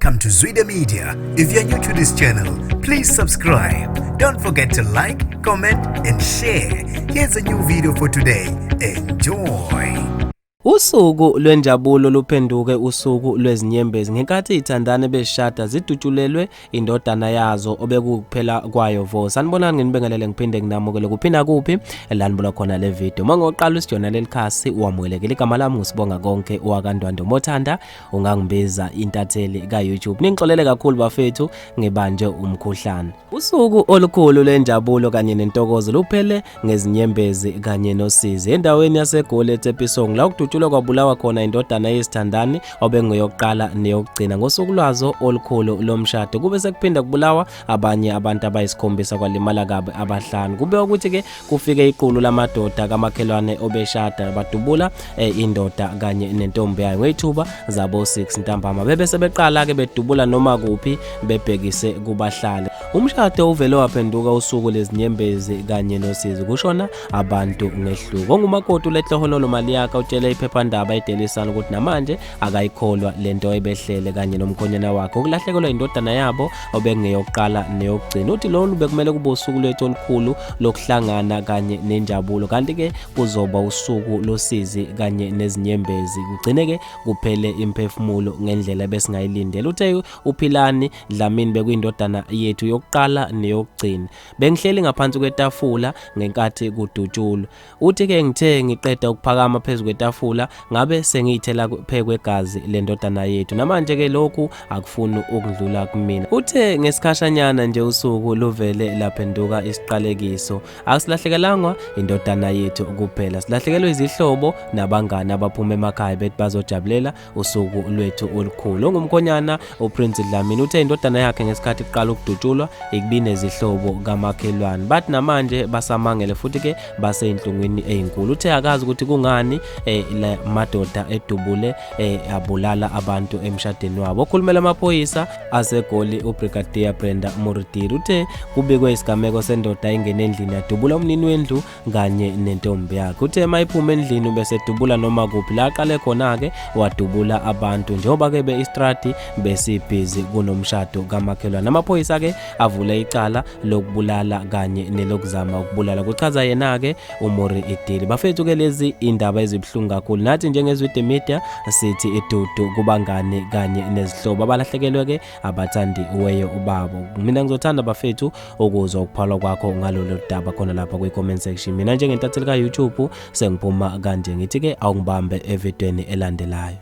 Welcome to Zwida Media. If you're new to this channel, please subscribe. Don't forget to like, comment, and share. Here's a new video for today. Enjoy. Usuku lwenjabulo luphenduke usuku lwezinyembezi ngenkathi izithandani bezishada zidutshulelwe indodana yazo obekukuphela kwayo vo. Sanibonani, nginibingelele ngiphinde nginamukele kuphi nakuphi la nibuka khona le video. Uma ngoqala usijona leli khasi, wamukelekile. Igama lami nguSibonga Konke wakaNdwandwe, mothanda ungangibiza intatheli ka-YouTube. Ningixolele kakhulu bafethu, ngibanje umkhuhlane. Usuku olukhulu lwenjabulo kanye nentokozo luphele ngezinyembezi kanye nosizi endaweni yaseGoli eTshepisong, la ukudutshulwa kwabulawa khona indodana yesithandani obengeyokuqala neyokugcina ngosuku lwazo olukhulu lomshado. Kube sekuphinda kubulawa abanye abantu abayisikhombisa, kwalimala kabi abahlanu. Kube ukuthi-ke kufike iqulu lamadoda kamakhelwane obeshada, badubula indoda kanye nentombi yayo ngey'thuba zabo 6 ntambama, bebe sebeqala-ke bedubula noma kuphi bebhekise kubahlali. Umshado uvele waphenduka usuku lezinyembezi kanye nosizi, kushona abantu ngehluko. Ongumakoti uLehlohonolo Maliaka utshele iphephandaba iDaily Sun ukuthi namanje akayikholwa lento ebehlele kanye nomkhonyana wakhe, ukulahlekelwa indodana yabo obengeyokuqala neyokugcina. Uthi lolu bekumele kube usuku lwethu olukhulu lokuhlangana kanye nenjabulo, kanti-ke kuzoba usuku losizi kanye nezinyembezi, kugcine-ke kuphele imphefumulo ngendlela ebesingayilindele. Uthe uPhilani Dlamini bekuyindodana yethu yokuqala neyokugcina. Bengihleli ngaphansi kwetafula ngenkathi kudutshulwa. Uthi-ke ngithe ngiqeda ukuphakama phezu kwetafula, ngabe sengiyithela phe kwegazi lendodana yethu. Namanje-ke lokhu akufuni ukudlula kumina. Uthe ngesikhashanyana nje usuku luvele laphenduka isiqalekiso. Asilahlekelangwa indodana yethu kuphela, silahlekelwe izihlobo nabangani abaphuma emakhaya bethi bazojabulela usuku lwethu olukhulu. Ongumkhonyana uPrince Dlamini uthe indodana yakhe ngesikhathi kuqala ukudutshulwa ikubinezihlobo kamakhelwane, bathi namanje basamangele futhi-ke baseyinhlungwini ezinkulu. Uthe akazi ukuthi kungani le madoda edubule abulala abantu emshadweni wabo. Okhulumela amaphoyisa aseGoli uBrigadier Brenda Muridiri uthe kubikwe isigameko sendoda ingene endlini yadubula umnini wendlu kanye nentombi yakhe. Uthe mayiphuma endlini ubesedubula noma kuphi la aqale khona-ke wadubula abantu, njengoba-ke be-istradi besibhizi kunomshado kamakhelwane. Amaphoyisa-ke avule icala lokubulala kanye nelokuzama ukubulala, kuchaza yena-ke uMuridiri. Bafethu-ke, lezi indaba ezibuhlungu kakhulu. Nathi njengeZwide Media sithi idudu kubangani kanye nezihlobo abalahlekelwe-ke abathandiweyo babo. Mina ngizothanda bafethu ukuzwa ukuphalwa kwakho ngalolu daba khona lapha kwi-comment section. Mina njengentatheli ka-YouTube sengiphuma kanje, ngithi-ke awungibambe evidweni elandelayo.